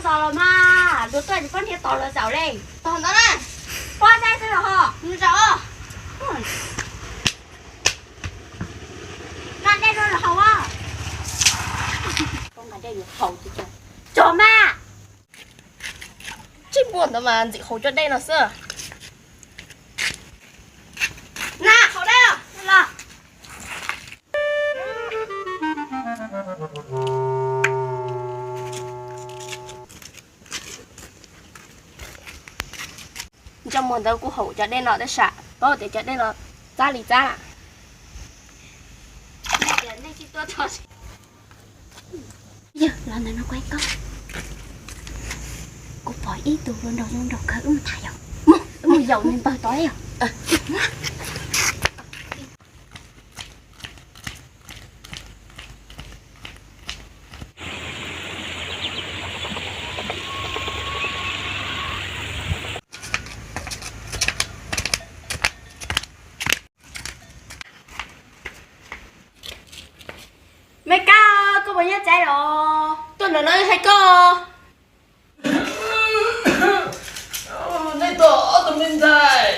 Tos los mas, luag tuaj ces koj nrhiav tos los zaum li. Tos ntawd na. Pob dej xwb los ho. Zaum. Nqa dej rau los haus. Koj nqa dej yuav haus. Cov mas. Tsis muaj ntawd mas ntxim haus cov dej no xwb. Na, haus dej los. Ntsej muag ntawd kuj haus cov dej no tab sis paub tias cov dej no txab li txab. Yog los ntawm no kuv, kuv pom ib tug hluas nraug zoo nraug kawg, wb mus tham yom. Mus, wb mus yaum nws npawg tod yom. Me Kab, koj puas nyob tsev los? Tuaj ntawm no hais koj. Nej tos ob tug me ntxhais,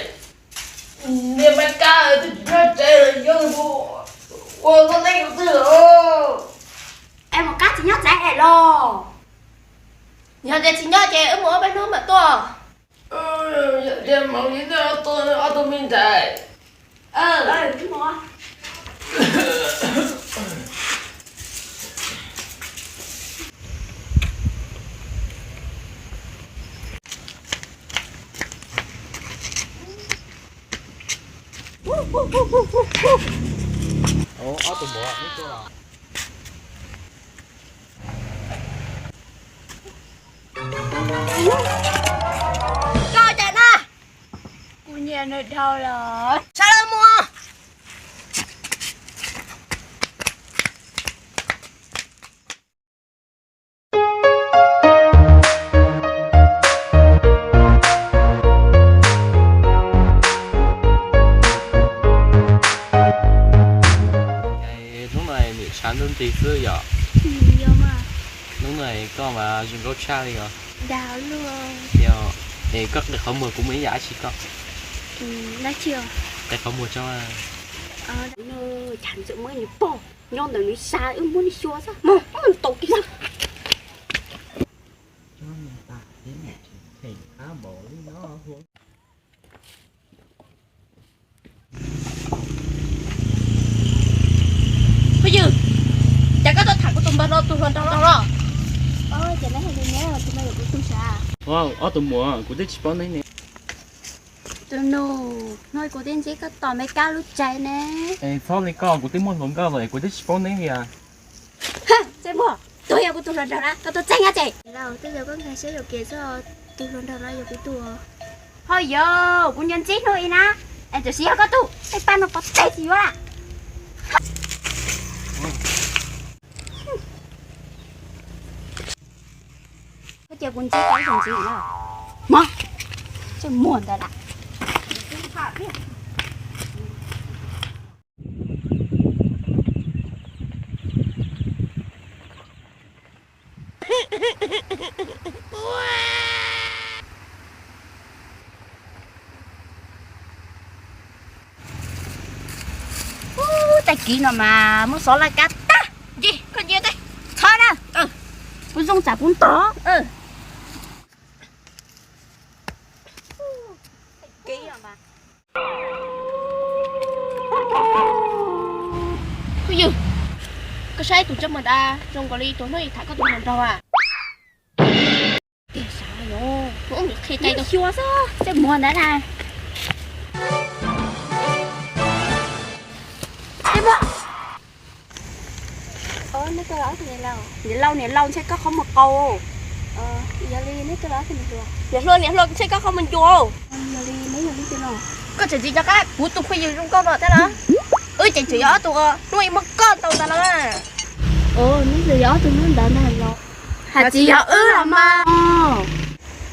niag Me Kab twb tsis nyob tsev los yog ua txoj neej ua twg os? Es Mus Kab tsis nyob tsev es los? Yog tias tsis nyob ces wb mus ob peb hnub mam tuaj. Yog tias Mus li nej ob tug me ntxhais. Ob tug Mus, neb tuaj los? Koj cas na? Kuv nyiam nws dhau los. Sawv daws mus. Hnub no niam tshav ntuj nti xwb yom? Hnub no koj mas zoo nkauj tshaj li os. Yog, es koj qe qhov muag kuv muaj ib yam dab tsi koj. Qe qhov muag tso. Tshav ntuj muab nws pog nyob ntawm nws sab wb muab nws xyuas xwb mas tau kiag xwb. Phooj ywg, cas koj tuaj tham kuv tus npawg no tus hluas nraug no los? Ob tug Mus, kuv twb tsis paub neb ne. Tus nus, hnub kuv twb ntsib koj tom Mes Kab lub tsev ne. Es txhob li koj, kuv twb muaj hluas nkauj lawm es kuv twb tsis paub neb li as. Txaj muag, tus yog kuv tus hluas nraug na, koj tuaj txeeb nyob tsev. Laus, twb yog koj nkag siab yuam kev txog tus hluas nraug no yog kuv tus. Ho yog kuv nco ntsib hnub ib na, es tam sim yog koj tus, tej paj no pov tseg tsis yuav lawm. Koj cia kuv ntsib koj ib zaug ntxiv na. Mog, txaj muag ntawd lawm. Ub, tag kis no mas muab xov laj kab tag. Nce, koj nce teb. Txhob na. Kuv zoo tsam kuv ntog. Phooj ywg, koj saib tus txaj muag ntawd zoo nkaus li tus hnub ib tham koj tus hluas nraug a. Tiag sav yog, tus ub nws qhia cai tus xyuas xwb, txaj muag ntawd na. Niam laus, niam laus, ntshe koj qhov muag qaug. Niam hluas, niam hluas, ntshe koj qhov muag ncua. Koj tseem tsis nco qab kuv tus phooj ywg zoo nkauj no thiab los? Wb tseem tshuav yog ob tug hnub ib muab koj tau ntawd los. Neb tseem yog ob tug hnub ntawd ntag los? Hais tsis yog wb los mas.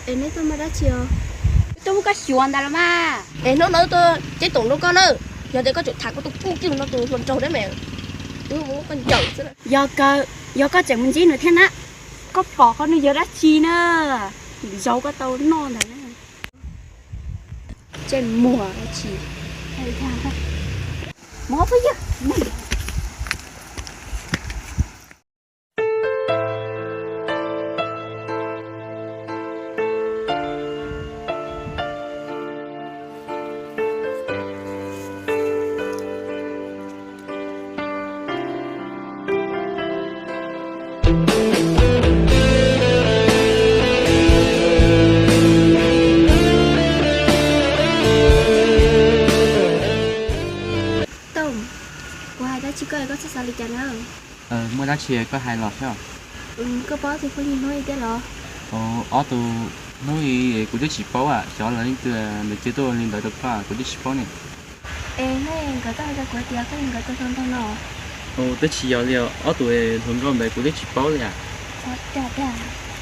Es neb tuaj muaj dab tsi os? Wb tuaj muab koj xyuas ntawd los mas. Es hnub no wb tuaj ceeb toom rau koj na. Yog tias koj tseem tham kuv tus phooj ywg no tus hluas nraug dab me, wb muab koj ncaws xwb. Yog kawg, yog koj tseem mus ntsib nws thiab na. Koj pom qhov no yog dab tsi na? Zaum koj tau noj ntag na. Ntsej muag dab tsi? Muab phooj ywg. Tooj, kuv hais dab tsi koj es koj txhob xav li cas na. Muaj dab tsi koj hais los thiab. Koj paub ob tug phooj ywg hnub i tiag los? Ob tug hnub i kuv twb tsis paub, xyov lawv leej twg, lawv cia tuaj li ntawd rau koj kuv twb tsis paub ne. Es hnub i nkawd twb hais rau kuv tias koj yog nkawd tus hluas nraug no. Twb tsis yog li, ob tug hluas nraug ntawd kuv twb tsis paub li.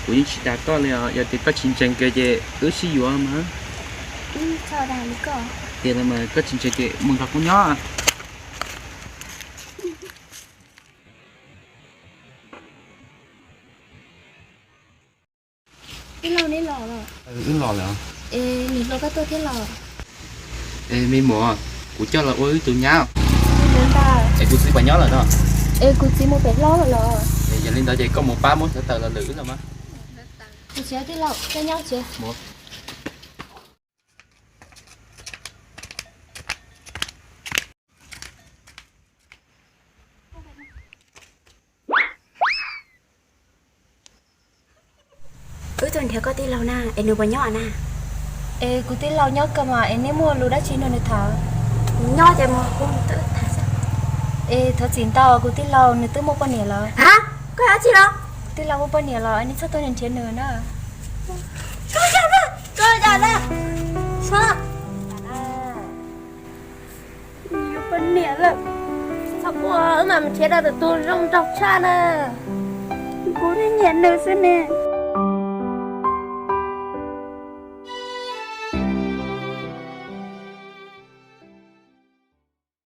Kuv yeej tsis dag koj li os, yog tias koj tsis ntseeg kiag ces wb sib yuav mas. Tias los mas koj tsis ntseeg ces mus nrog kuv nyob. Tij laug, neb los los? Wb los lawm. Es niam hluas koj tuaj thiab los? Es me muam, kuv coj los ua wb tus nyab. Es kuv txiv puas nyob lawm no? Es kuv txiv mus pem hlob lawm los. Yog li ntawd ces koj mus pab muab sawv daws los lwm wb los mas. Kuv txiv, tij laug, koj nyob tsev. Wb tuaj nrhiav koj tij laug na, es nws puas nyob na? Es kuv tij laug nyob kawg mas, es neb muaj lus dab tsi nrog nws tham? Nyob ces mus kuv mus tham xwb. Es thov txim ntau kuv tij laug, nws twb muaj poj niam lawm. Ha, koj hais dab tsi los? Kuv tij laug muaj poj niam lawm, neb txhob tuaj nrhiav nws na. Koj yog na, koj yog na. Yuav poj niam lawm, txhob quaj, wb mam mus nrhiav tau tus zoo nraug tshaj na. Kuv nyiam nws xwb ne.